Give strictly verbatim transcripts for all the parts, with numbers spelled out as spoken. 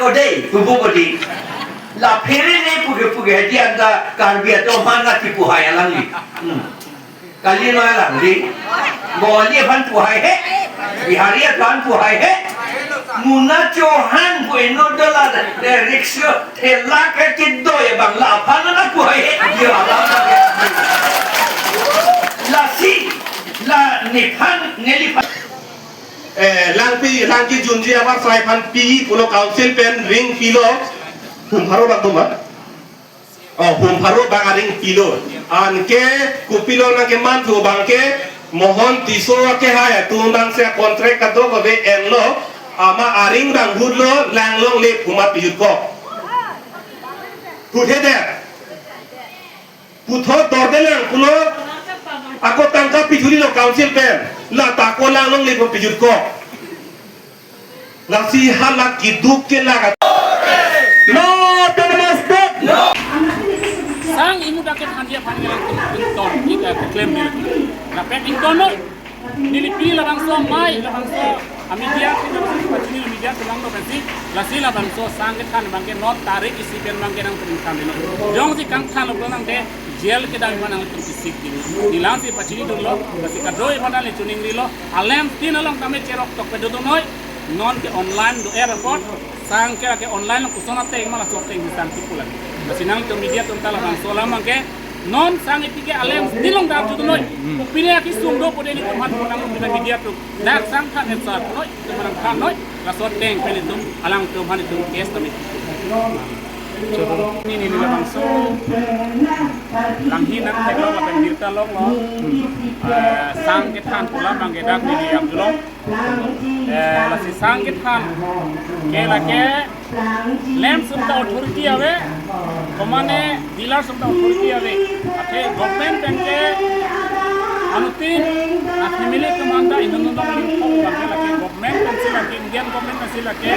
Ode, tubu bodi. La phere ne puke puke hadi anta Karbi atum aphan nangkipuhai alangli. Hmm. Kali noi alangli. Bengali aphan puhai he. Bihari aphan puhai he. Muna Chauhan pu inut dola, eh, rickshaw thela ke kidoi abang la aphan nangpuhai he. Yo, abang. Lasi, la nephan, neliphan. Eh, Langpi, Langki Junji abar sai aphan pi pulo council pen ring pilo. Hum pharo bak doma. Oh, hum pharo bak aring pilo. Anke kopilo nangkeman thu abangke Mohon Tisso akehai atum abangsi contract kadokave enlo, amat aring bang hutlo, lang longle pu amat pejut kok. Hut he der. Puthot dordelang pulo, ako tangka pithurilo council pen, la ta ako lang longle pu pejut kok. Lasi hala keduk ke laga. No autonomous state. No. Sang imut aket handi aphan ngelang tum tum tor kita keklem ni. Lapen ington noi. Neli pini labangso mai labangso a media, pini labangso pachini media tulang lo pensi. Lasi labangso sang kethan abangke non tarik isi pen abangke nangtum ingthan dino. Jongsi kangthan lo pulang te jail kedam aphan nangtum kesik dino. Neli lasi pachini dunlo. Lasi kadoi aphan neli chuning rilo. Alam tin along tame cherok tok pe dodun noi. Non ke online do airport. Sang ke ke online lo, koson ateng ma laso ateng sang kipu lagi. Lasi nangtum media atum ta labangso alam abangke non sang iti ke alam tin along dar dodun noi. Opini akesung do pu dei nelitum aphan nangtum media atum. Dak sang than et sar noi, itum nangthan noi. Laso ateng pen itum alangtum aphan itum case tame kipu. Neli neli labangso Langhin nangtheklong lapen birta longlo. Eh, sang kethan pu alam abangke dak neli arjulong. Eh, lasi sang kethan ke lake lamps atum ta authority ave, komane dealers atum ta authority ave. Athe government pen ke anuttin a family atum anta inut atum ta limpo abangke lake government pensi lake, Indian government pensi lake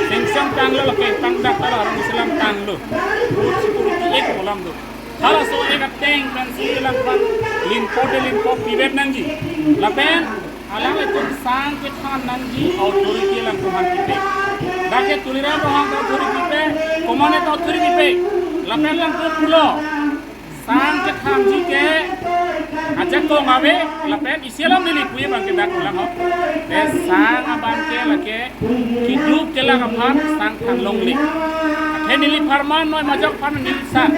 sanction tanglo, lake tangdak ta la arong Islam tanglo. Road Security Act pu alam do. Halaso act ateng pensi alangphan limpo te limpo pivet nangji. Lapen alanglitum sang kethan nangji authority alangtum aphan pipe. Dak ke Tuliram Ronghang ta authority pipe, komane ta authority pipe. Lapen alangtum pulo sang kethanji ke ajakong ave, lapen isi alam neli puji abangke dak pulang ho. Te sang abangke lake keduk kelang aphan sang than longle. Athe neli pharman noi, majok aphan neli sang.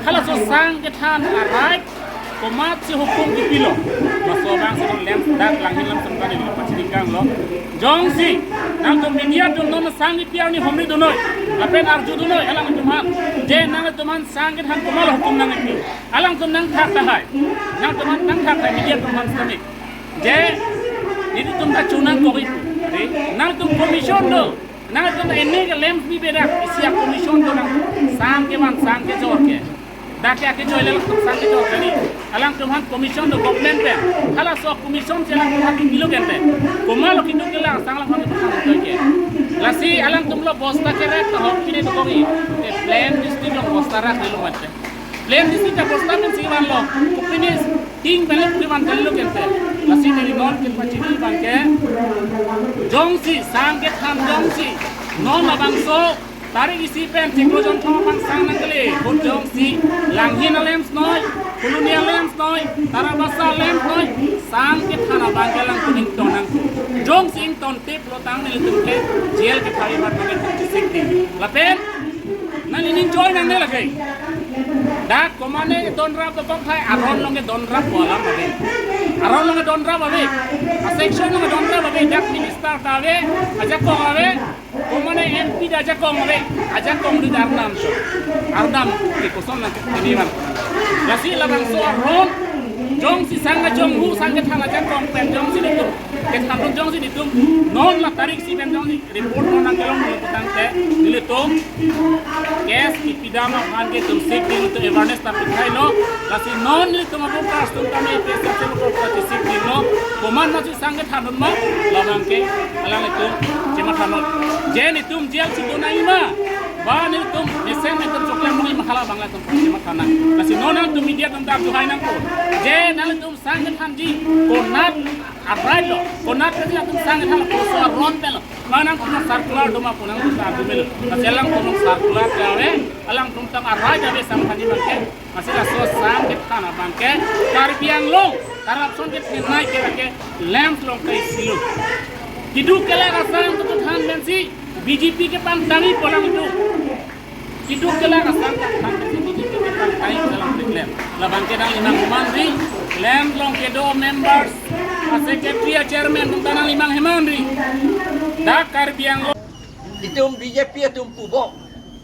Halaso sang kethan a right, komatsi hukum kipilo. Laso abangsi non lamps dak Langhin lamps atum ta neli pachini kanglo. Jongsi nangtum media atum non sang kipi arni homri dun noi, lapen arju dun noi alangtum aphan. Je nangtum aphan sang kethan komatlo hukum nangkipi. Alangtum nangthak tahai. Nangtum aphan nangthak tahai media atum aphan sitame. Je, nelitum ta chunang kok ipu. Dei, nangtum commission do. Nangtum ta ene ke lamps bi bedak, isi a commission do nang. Sang kevan, sang kejor ke. Dak ke akejor le alangtum sang kejor kali. Alangtum aphan commission do government pen. Halaso commission si alangtum aphan pilo gente. Komatlo keduk kelang sang alangtum aphan pilo ke. Lasi alangtum lo bosta kerek ta hok pine dokok i. Eh, plain district lo bosta rak nelo mate. Plain district ta bosta pensi vanlo, kopine ting pen le puri van kalilo gente. Lasi neli non kepachini abangke, jongsi sang kethan jongsi non labangso tarik isi pen chiklo jonthom aphan sang nangkele, ahut jongsi Langhin a lamps noi, Colony a lamps noi, Tarabasa a lamps noi, sang kethan abangke alangtum ington nangkok. Jongsi ingtontiplo tang nelitum ke jail kephavi aphan nangtum chesik ding. Lapen nangli ning choi nangne lake. Dak komane donrap dokok hai, aron along ke donrap pu alam ave. Aron along ke donrap ave. A section along ke donrap ave. Dak minister ta ave, ajakong ave. Komane M P ta ajakong ave. Ajakong ri dak arnam so. Arnam ke koson nang ke ini man. Lasi labangso aron jongsi sang kachonghu, sang kethan ajakong pen jongsi nelitum kethan run jongsi nelitum non la tarik isi pen jongsi report non nangkelong lo putangte nelitum case kipidam aphan ke itum sik ding, itum awareness ta pithailo. Lasi non nelitum a-voters atum tame A P H L C a-voters ta sik dinglo. Komatsi sang kethan dun ma, labangke alanglitum chematha non. Je nelitum jail si dun nangji ma, ba nelitum mesen nelitum choklem nangji ma, hala abang latum chematha nang. Lasi non nangtum media atum ta arjuhai nangkok. Je nangtum sang kethanji, konat a right lo, konat ke nangtum sang kethan lo, koso aron pen lo. Ma Nangtum circular doma pu nangtum ta argument. Lasi alangtum circular ke ave, alangtum tang arai ave samphani abangke. Lasi laso asam kethan abangke Karbi Anglong corruption kethenei ke lake LAMPS along kaisi lo. Keduk kelak asam tutu than pensi B J P ke pantangji pu alangtum. Keduk kelak asam tang than pensi B J P ke pantangji pu alangtum klem. Labangke nanglimang hemari, LAMPS along kedo members, a secretary, a chairman atum ta nanglimang hemari. Dak Karbi Anglong. Itum B J P atum pubom,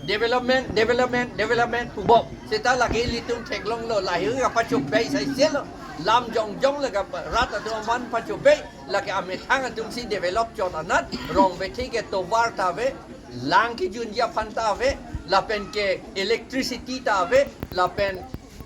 development, development, development pubom. Seta lake ilitum theklonglo, lahei kapachobei saiselo. Lam jongjong le kap-, rat atum aphan pachobei, lake amethang atumsi develop chot anat, rong bethe ke tovar ta ave, lang kejunji aphan ta ave, lapen ke electricity ta ave, lapen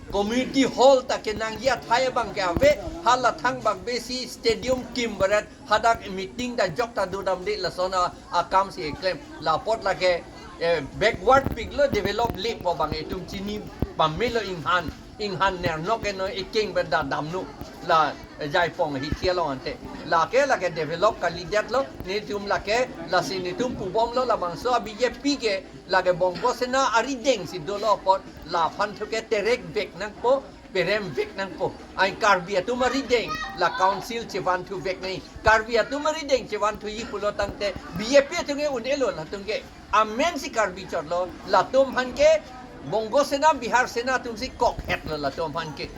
community hall ta kenangji athai abangke ave, halathang bak besi stadium kim barat, hadak meeting ta jok ta dodamde lason a, akamsi eklem. La apot lake, eh, backward piklo, develop lepo abang itum chini pamelo, inghan, inghan nernok eno eking benda damno. La Jaipong hithi along ante. Lake, lake develop kalidetlo, netum lake, lasi netum pubomlo, labangso a B J P ke, lake Bongo Sena aridengsi dolo apot, laphan thu ke terek vek nangpo, perem vek nangpo. Ai Karbi atum arideng, la council chevan thu vek nangji. Karbi atum arideng chevan thuji pulo tangte, B J P atum ke un-elo latum ke. Amensi Karbi chotlo, latum aphan ke, Bongo Sena, Bihar Sena atumsi kokhetlo latum aphan ke.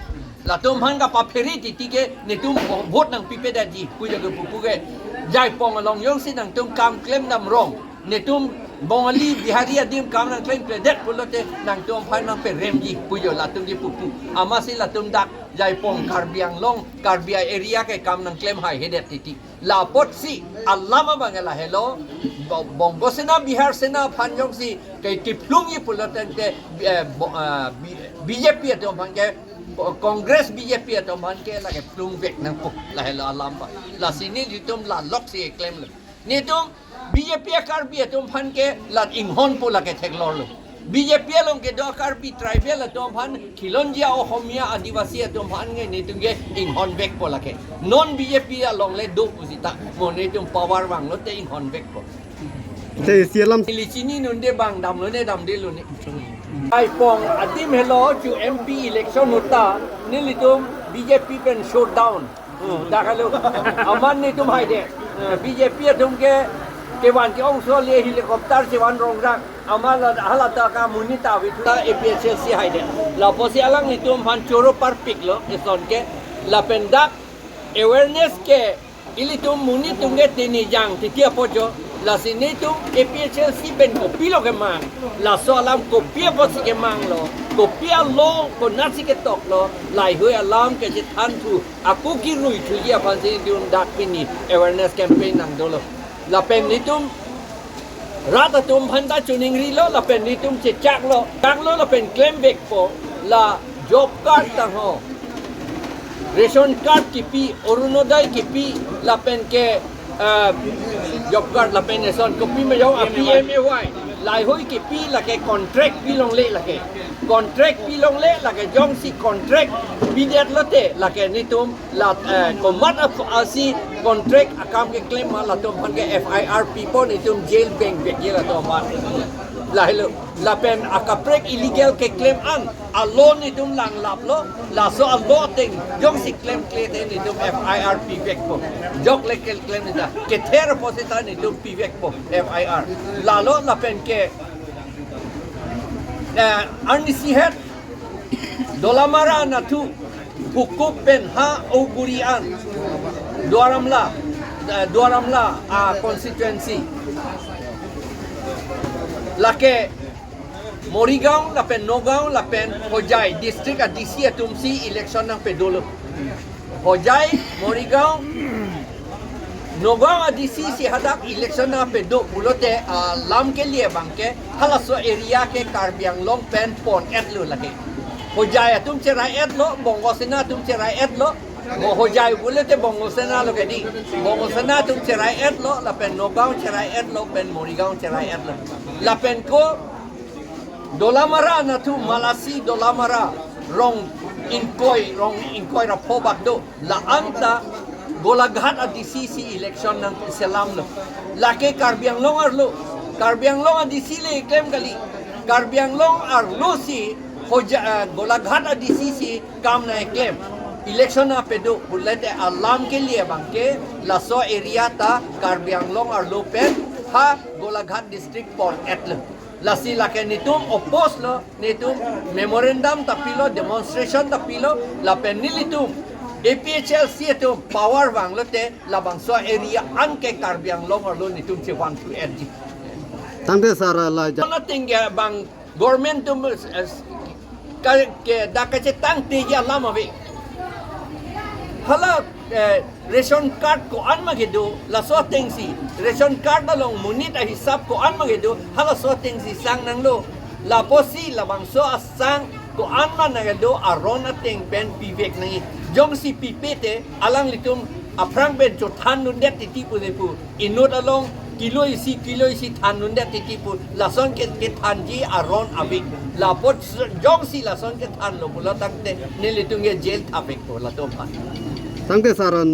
Latum aphan kapaphere titi ke, netum vote nangpipedetji, pujo ke pupu ke. Jaipong along jongsi nangtum kam klem dam rong. Netum Bongali, Bihari adim kam nangklemkledet pulote nangtum aphan nangperemji, pujo latum ke pupu. Amatsi latum dak Jaipong Karbi Anglong, Karbi area ke kam nangklem haihedet titi. La apotsi alam abang lahelo, Bo-, Bongo Sena, Bihar Sena aphan jongsi ke kephlungji pulo tangte, eh, Bo-, ah, B-, B J P atum aphan ke, Congress B J P atum aphan ke lake phlung vek nangpo, lahelo alam abang. Lasi nelitum la loksi klemlo. Netum B J P a Karbi atum aphan ke la inghonpo, lake theklorlo. B J P along kedo Karbi tribal atum aphan, khilonjia Ohomia Adivasi atum aphan ke netum ke inghon vekpo lake. Non B J P along le do pusita, mo netum power vanglote inghon vekpo. Te isi alam. Neli chini nunde bang damlo ne damdelo ne. Jaipong adim helo chu M P election ahut ta nelitum B J P pen shutdown. Hmm, dak helo. Amat netum haide. Eh, B J P atum ke kevan ke-ongso le helicopter chevan rongrang. Amat la hala ta ka monit ta vithu ta A P H L C haide. La apotsi alanglitum aphan choro parpiklo eson ke. Lapen dak awareness ke ilitum monit atum ke tenejang titi apot jo. Lasi netum A P H L C pen kopilo kemang. Laso alam kopi apotsi kemanglo. Kopi a-law konatsi ketoklo. Laheihui alam kechethanthur, ako kerui thuji aphansi netum dak pini awareness campaign nangdolo. Lapen netum rat atum aphan ta choningrilo, lapen netum chechaklo, chaklo lapen klem vekpo, la job card tangho, ration card kipi, Orunodoi kipi, lapen ke, eh, job card lapen eson kopi ma jong a P M A Y. Laheihui kipi lake contract pilongle lake. Contract pilongle lake jongsi contract pidetlote lake netum la, eh, komat ap-, asi contract akam keklem ma latum aphan ke F I R pipo, netum jail bengvekji latum aphan. Lahelo lapen akaprek illegal keklem an a-law netum langlaplo, laso a-law ateng jongsi klemkle te netum F I R pivekpo. Jok le keklem neta kether apotsi ta netum pivekpo F I R. Lalo lapen ke, eh, arnisi het Dolamara anatthu Phukup pen ha Auguri an, Duar Amla, eh, Duar Amla, ah, constituency. Lake Morigaon lapen Nagaon lapen Hojai district a D C atumsi election nangpedolo. Hojai, Morigaon, Nagaon a D C si hadak election nangpedo pulote, ah, lam kele abangke halaso area ke Karbi Anglong pen pon-etlo lake. Hojai atum cherai-etlo, Bongo Sena atum cherai-etlo. Mo Hojai pulote Bongo Sena lo kedi. Bongo Sena atum cherai-etlo, lapen Nagaon cherai-etlo, pen Morigaon cherai-etlo. Lapen ko Dolamara anatthu Malasi Dolamara rong ingkoi, rong ingkoi ra pho bak do. La-an ta Golaghat a D C si election nangselamlo. Lake Karbi Anglong arlo. Karbi Anglong a D C le klem kali. Karbi Anglong arlo si hoja, eh, Golaghat a D C si kam nangklem. Election nangpado pulote alam kelie abangke laso area ta Karbi Anglong arlo pen ha Golaghat district pon-etlo. Lasi lake netum oppose lo, netum memorandum ta pilo, demonstration ta pilo, lapen nelitum A P H L C atum power vanglote labangso area anke Karbi Anglong arlo netum chevan thu-etji. Tangte sir, la ja- Kona tingge bang government atum, eh, ka, ke, dak kachetangteji alam ave. Hala, eh, ration card ko-an ma kedo, laso atengsi. Ration card along monit ahisap ko-an ma kedo, halaso atengsi sang nanglo. Lapusi labangso asang ko-an ma nangkedo aron ateng pen pivek nangji. Jongsi pipe te alanglitum aphrang pen chothandundet titi pu ne pu. Inut along kilo isi, kilo isi thandundet titi pu. Lason ke, kethanji aron ave. Lapu jongsi lason kethanlo pulo tangte nelitum ke jail thapvekpo latum aphan. Tangte sir,